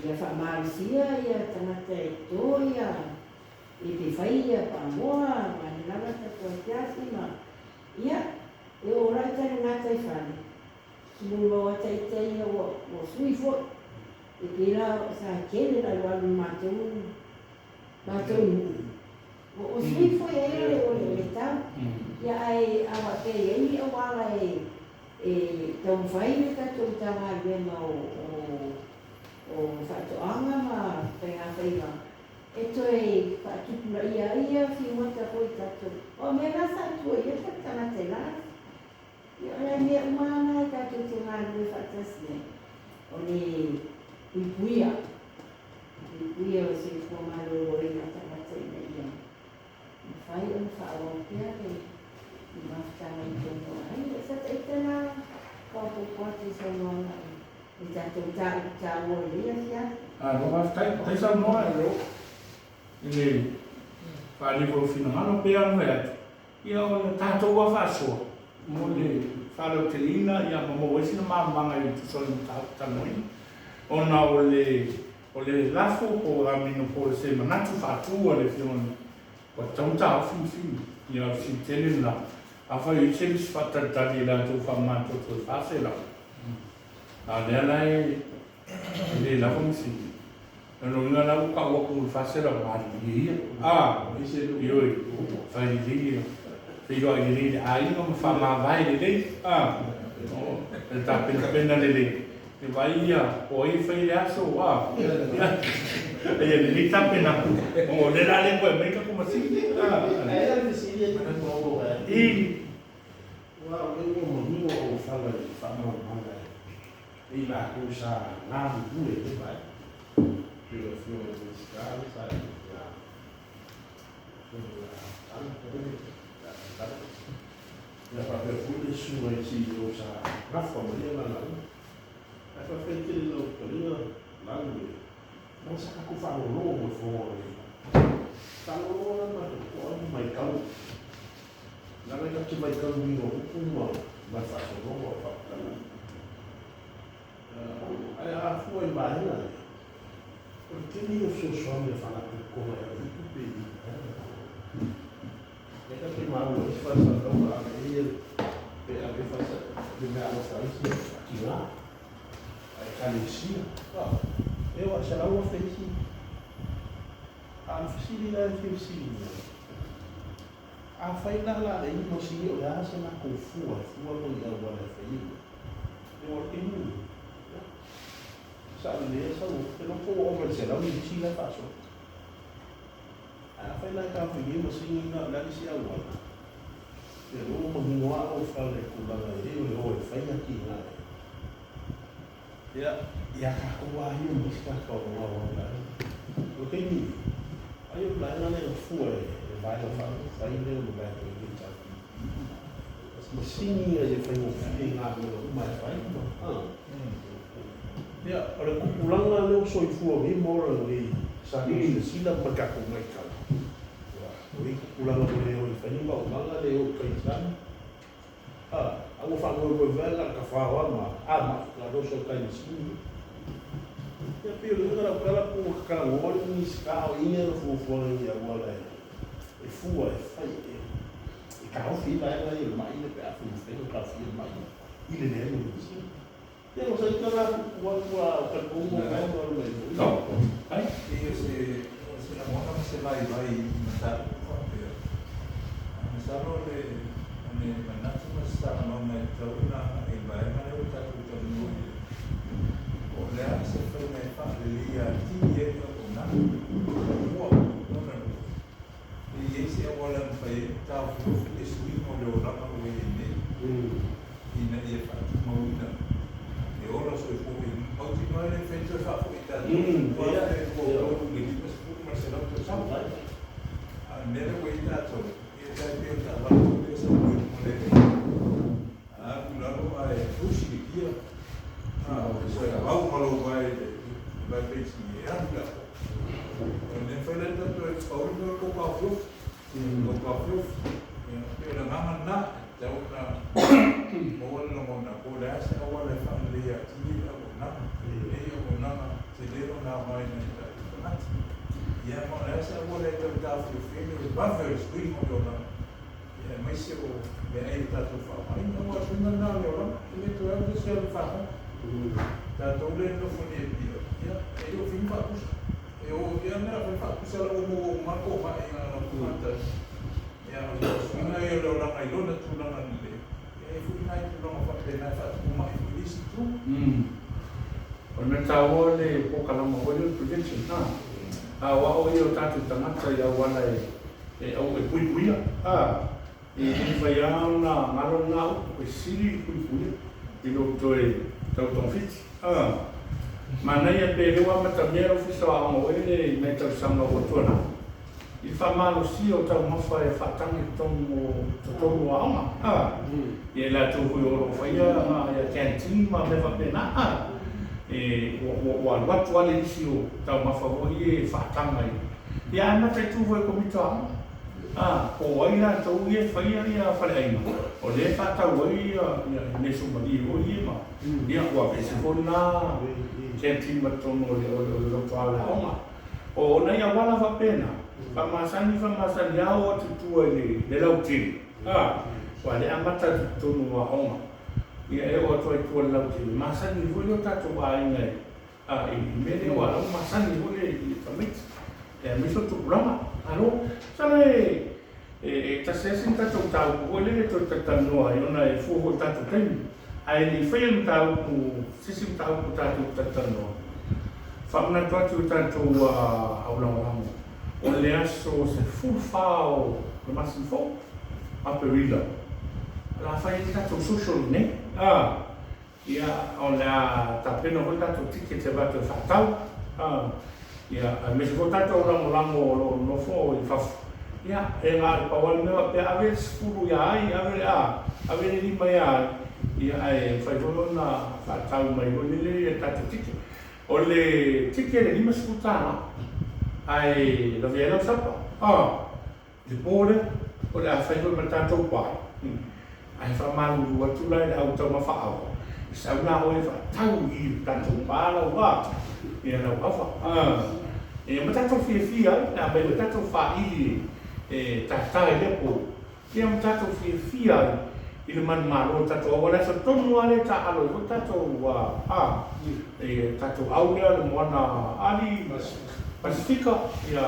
Ia faamalosia ia tagata e toto ia ia pe fai ia pamoa ma le lava tatou asiasi ma ia e oo la i tale gataifale molimau a ita ia ua ua sui foi e pei la sa tele le alualu i matou matou nuu ua ua sui foi ai o le o le o le tau ia ae a faapea e i ai ni auala e e taumafai le tatou Matagaluega o o o Faatoaga ma Faigafaiva e toe faatupulaia ai ia figota foi i tatou. O mea la sa tua i ai tatou tagata i la ia o le mea uma lava na tatou te galulue faatasi ai, o le puipuia, puipuia o le soifua maloloina o tagata ina ia mafai ona faaauau pea le mafutaga i totonu o aiga. Sa ita la faaopoopo atu i saunoaga i le tatou mataupu taua o lenei afiafi. Malo faafetai. Faafetai saunoa i le faaalia foi o finagalo. Pei lava ona fai atu, ia o le tatou lava faasoa mo le faalauteleina ma maua ai sina malamalamaaga e tusa o le mataupu talanoaina, ona o le o le lafo po o amino po o se manatu faatu a le Afioga i le ua tatau ona taofi masini. Ia o le fesili tele lena, afai o i ai se lisi faatalitali i latou faamamatoto e 400, a o lea la e le lava masini. O lona uiga la ua tau atu i le 400 malilie ia. A, ioe, fai lelei ia, feiloai lelei i le aiga ma faamavae lelei. A, o le tapenapena lelei, e vaai ia po o ai e fai le aso, a, ia lelei tapena, ona o lea o le a le toe aumai tatou masini. A, i. Aua o lea ua manino auofala i le faamalamalamaga e i latou sa galulue i lea vaega. Pei o le Afioga i le Minisita lea sa i ai ia Afioga ia Tala po o le Tala. Ia faapea foi le susuga i le CEO sa nafa ma ia galuega. Ae faafetai tele i lau fetalaiga Laulu e leaga sa tatou faalogologo mo le fofoga o le faalogologo la matou toa ma matau. Leaga e tatou te matau i uiga o upu ma le faasologa o faamatalaga. Ae a fua i vaega ia, o le tele ia o fesoasoani a Faalapotopotoga e ave i ai tupe i vaega ia. Lea tatou te maua i isi faasalalauga ave ai ia pe ave ai le meaalofa a isi tina, a ekalesia. E oo lava i $100,000 isi. A o le fesili la e fia fesiligia, Afai la o le a leai ni masini o le a se latou fua e fua ma ni auala e fai ai mea? Ia aua o le taimi lenei, ia, sa lelei lava sau, ou te iloa po ua ova i le 100 nisi la e faasoa. Ae afai la e taofia ai masini na, o le a le isi auala? Ia o lea ua manino lava lau fale i le tulaga e i ai o le o e fai atinae. Ia, ia tatou lava ia ma isi tagata o lo o galuega i le taimi lenei, ai o le vaega lea na fua e le Vaega Faaupufai lea o le Vaega o le HRPP, masini ina ia faigofie i galuega uma e fai ma, a. Ia, o le tupulaga lea ua soifua nei ma ola nei sa tou silasila ma tatou matau, ia, ua i ai tupulaga ua le o e fai ni maumaga, le o i tai i lalo. A, a ua faamoemoe mai na o le tafao lava ma a mai, na o le oso i tai masini ia. Ia pei o le uiga o lau tala po ua talanoa le Minisita a o i ai ni ana fuafuaga i ni auala e fua e fai e e taofi ai vaega ia o le mai lea pe afai e mafai ona taofia le mai i le leai o ni masini. Ia o sa ita la tuutuu atu a o talitonu o lena e alu mai foi. Ai. Pei o se o se lagona ma se vaivai i mataupu faapea, ae masalo o le o le manatu ma se talanoaga e tatau ona agai i le vaega lea ua tatou talanoa i ai, po o le a se faiga e faaleleia atili ai le auaunaga. Muamua, lona lua, pe i ai se auala e mafai ai ona taofiofi le suiga o le olaga ua i ai nei, ina ia faatumauina le ola soifua e mautinoa e le mafai ona toe faafoi i tatou i le 2023 i le 50 ma le 100 tausaga. A o le mea lea ua i ai tatou, ia e tai pei o le taavale foi lea e sau i luga o le a alu i lalo ae push le kia, sau ma lou vae i le vae penisini e alu i lalo. O le mea mafai la ona tatou pau le mea o le tou taofiofi, tou taofiofi. Ia, pei o le agaga lena, e tatau ona maua le lagona po o le a se auala e faaleleia atili ai le auaunaga. Lenei auaunaga tele lona ona aogaina i tatou tagata. Ia, ma o le a se auala e tau taofiofi ai le vave o le suiga o le olaga, ia aemaise o meaai ua tatou faaaogaina. Aua o le suiga lena o le olaga, e le toe alu se isi alu i fagoga. Tatou lea e nonofo nei i Apia, ia, e le o fai ni faapusa. E oo i ai mea fai faapusa la ua maua uma lava le komai na ona tagata. Ia, o le suiga ia o le olaga i lona tulaga lelei, ia e i ai foi nai tulaga faapena e faatupu mai foi i le isi itu. O le mea taua o le polokalama foi lea o le prevention, a aoao ia o tatou tagata i auala e au e puipuia, a e le mafai lava ona galo lena upu, e sili le puipuia i lo toe tau togafiti, a. Manaia pe lea ua amatamea le Ofisa o Aoga foi lele i nai tausaga ua tuanai i le faamalosia o taumafa e faatagi i totonu o aoga, a. Ia i latou foi o lo o faia canteen ma mea faapena, a. E ua alu atu lava le isi o taumafa foi ia e faataga i, ia ae mataitu foi e Komiti o Aoga, a, po o ai latou ia e faia faleaiga o lea e faatau ai meaisuamalie foi ia ma, ia ua aveese foi lena canteen ma totonu o le lotoa o le aoga. O nai auala faapena, faamasani faamasani lava oo atu i tua i le lautele, a, aua o lea e amata atu i totonu o aoga, ia e oo atu lava i tua i le lautele, masani foi lea o tatou aiga i le mea lea, aua o la ua masani foi le tamaiti, aemaise o tupulaga. Malo. Masalo e tasi lava si tatou mataupu foi lele e toe talatalanoa ai ona e fua foi i le tatou taimi. Ae le i faia le mataupu, se isi mataupu tatou te talatalanoa, faamanatu atu i tatou aulagolago, o le aso 14 o le masina fou, Aperila, o le a fai ai le tatou social lenei. Ia, o le a tapena foi tatou ticket e avatu e faatau. Ia, aemaise foi tatou lagolago o lo o nonofo i fafo. Ia, e na o le pau lava le mea faapea, ave le 10 ia ai, ave le a, ave le 5 ia ai, ia ae mafai foi ona faatau mai foi lele ia tatou ticket. O le ticket e $50, ae lavea ai lau sapa. I le po lea, o le a fai foi ma le tatou pai, ae faamalulu atu la i le au taumafa ava, e sau la oe e faatau i le tatou pa lau a, ia lau ava. Ia ma tatou fiafia ai, o le a aumai foi tatou faili e tata i lea po, ia ma tatou fiafia ai i le manumalo o le tatou au. O le aso tonu lava lea e taaalo ai foi tatou a, e tatou au lea le moana ali Pasifika, ia,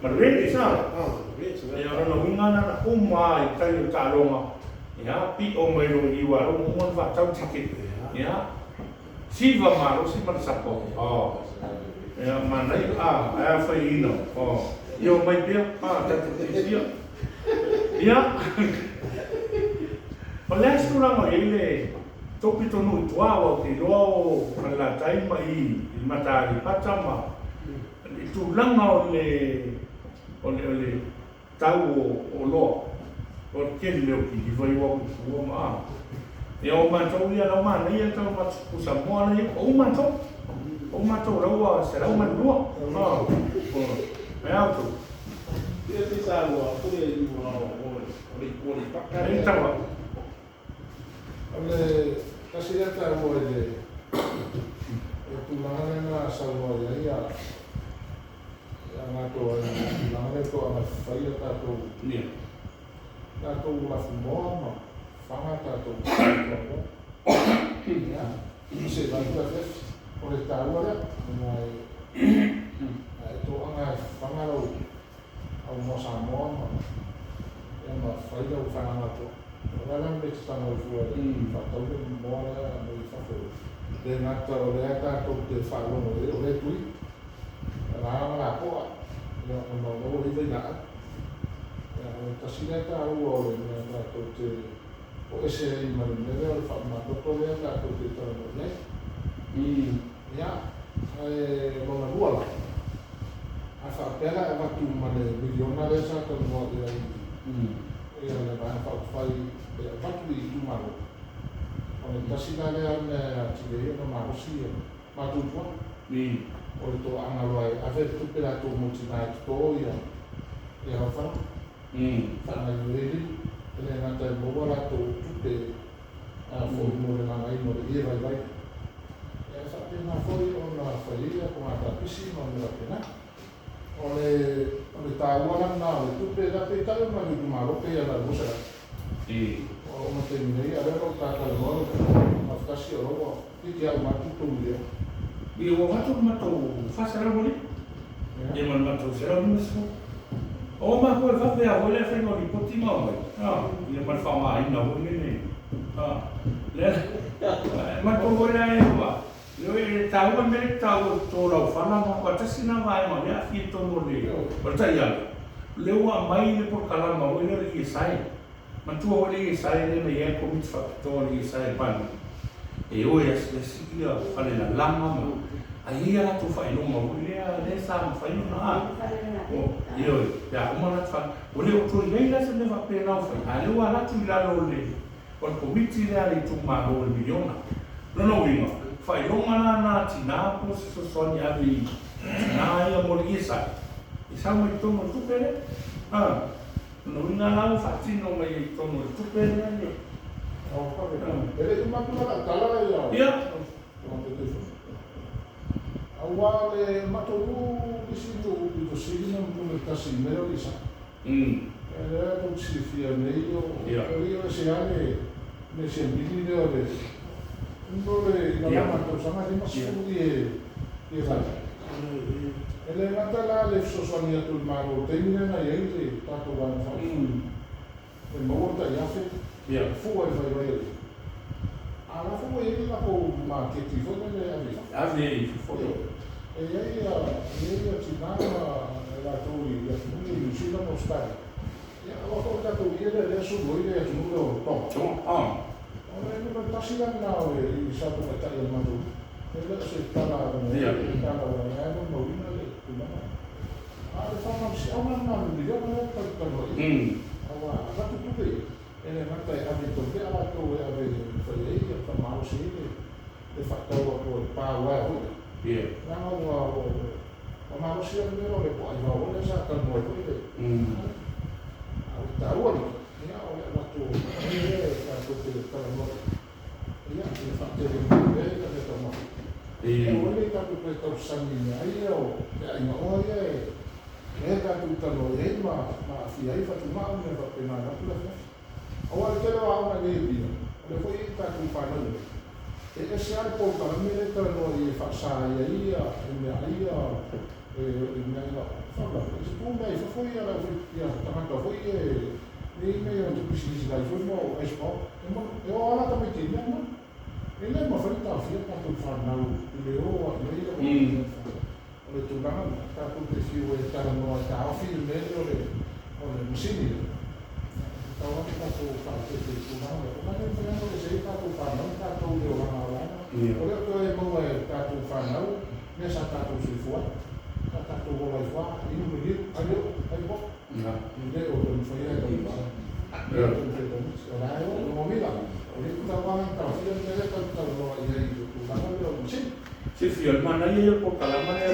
ma le Red sa. Ia, o lona uiga na na uma lava i tai o taaloga, ia, pio mai loa i aua o lea ua uma ona faatau ticket. Ia, siva malosi ma le sapa. Ia, manaia, a, ae a fai ina, ia omai pea, a, tatou fiafia. Ia, o le a se tulaga o i ai le tou pitonuu i tua, aua ou te iloa o Falelatai ma i i le Mata Aleipata ma i tulaga o le o le o le tau o oloa, o le tele lea o kiliva ia ua atu i tua ma a. Ia o matou ia la ua manaia le tau pusamoa la e i ai, pau matou, pau matou la ua 102. Ae a outou? Ia te saunoa atu le iuga o le itu Aleipata. Ai taua. O le tasi lea taua i le tulaga lea na saunoa i ai a matou ai i le tulaga lea toaga e faia tatou tatou lafumoa ma faga tatou moa. Ia, se vai tu afiafi. O le taua lea, ona e toaga e faga lau au moa Samoa ma ia ma fai lau fagaga toa. O le ala le mea e tatalo ai fua i le faatau le moa lea mai fafo. Le gata o lea tatou te faalogo i ai o lea tui. La na lapoa, ia ona o lea ua i ai vailaau. Ia, o le tasi lea taua o le mea tatou te o ese ai ma le mea lea o le faamamatoto lea tatou te talanoa i ai. Ia, ae lona lua la, a faapea la e avatu ma le miliona lea sa talanoa i ai ia le Vaega Faaupufai e avatu i itumalo, o le tasi la lea mea e atili ai ona malosi ia matou tua. O le toaga loa e ave le tupe latou mo tina e toto ia laufala, faagaoioi ai e le gata e maua latou tupe foi mo le lagaina o le ie vaivai. Ia e faapena foi ona fai ai toga kapisi ma mea faapena. O le taua la lena o le tupe lea, peitai ona o le itumalo pei lava na o le $200. Ua oo mai le taimi nei, a o lea o lo o ta talanoa lau Afioga, gafatasi o la ua toeitiiti lava uma atu le $3 miliona. Ia ua avatu le matou $405, ia ma le matou $150. O matou e vave lava foi lea faiga o lipoti ma aumai, ia ma le faaaogaina foi lele, lea matou foi la e e taua le mea lea e te taua o le toto laufala ma aua tasi lena vaega o lea e aafia i totonu o le taiala, o lea ua aumai le polokalama foi lea o le ESI. Manatua foi le ESI lea na i ai le Komiti Faapitoa o le ESI a le Palemene e o e asiasi fale lalaga ma a i ai a latou faailoga foi lea lea sa mafai ona ioe, pe a uma latou fale. Ua le o toe i ai la se mea faapena o faia, a o lea ua alu atu i lalo o le o le Komiti lea a le itumalo i le miliona. O lona uiga, faailoga la na a tina po o se fesoasoani e ave i tina ia mo le ESI, e sau mai totonu o le tupe lea. A, o lona uiga la ua faatino mai ai i totonu o le tupe lea le. E le i uma atu la lau tala ia. Ia. Aua o le matou nuu isi nuu pito sili ona numera tasi i mea o le isaga. O lea tou te silafia nei o alii o ese lava le le siamili lea o le o le i lalaga o le tausaga e 50 ie fale. E le gata la le fesoasoani atu i le Malo i le taimi lea na i ai le tatou Vaega Faaupufai e maua le tai $1,000 fua i le vaivai o le a o la foi ua i ai le latou maketi foi lele e ave i fafo. Ave i fafo. E i ai e i ai tina ma latou i atunuu nei i Niu Sila ma Ausetalia. Ia aua foi o le tatou ie lea lea e sulu ai le atunuu lea o Tonga. Tonga. O le numera tasi la lena o le i sa tamaitai o le matou nuu. E le o se tala avane ai, o le tala ua lea e molimauina le tulaga lea. A o le faamalosiauga lena o le miliona lea ou te talanoa i ai. Aua a avatu tupe ia, e le gata e ave i tautea latou e ave e fai ai, faamalosi ai le le faatau atu o le pa uaea foi lea, leaga ua ua malosi lava le mea lea o le poai vao lea sa talanoa ai foi le a o le taua lena, ia o le avatu o mea ia e tatou te talanoa i ai, ia le faatele mai pea ia mea taumafa. Aua ne i tatou toe tausasagi i meaai ia o meaai gaoa ia e lea tatou te talanoa i ai ma aafia ai fatugao ma mea faapena vaeatu le afiafi. Aua o le tele o aoga i nei Apia, o lea foi e i ai tatou fanau i ai. E ese lava le polokalame lea e talanoa i ai e faasa ai ai meaai ia e meaai gaoa. Faalavelave, e tutu mea i fafo ia le aufai ia tagata foi ia e i ai nai a latou pisinisi lai foi mo ice pop. E o lava la tamaiti i mea na. E le mafai ona taofia tatou fanau i le o a i ai le o le tulaga lena, tatou te fiu e talanoa e taofi le mea lea o le o le masini lea, e tatau lava ona tatou faaeteete i le tulaga lea. O le a le mafai lava ona toesea ai tatou fanau ma tatou i le olaga olaga. O le o toe maua e tatou fanau mea sa tatou soifua ai, sa tatou ola ai fua, inu le niu, ai le oo, ai le popo. E le o toe mafaia e tamaiti. E le o toe mafaia e tamaiti. O la e o, o lona uiga, e le tatau lava ona taofia le mea lea tatou te talanoa i ai i le tulaga lea o le masini. Silafia, o le manaia ia o le polokalama lea.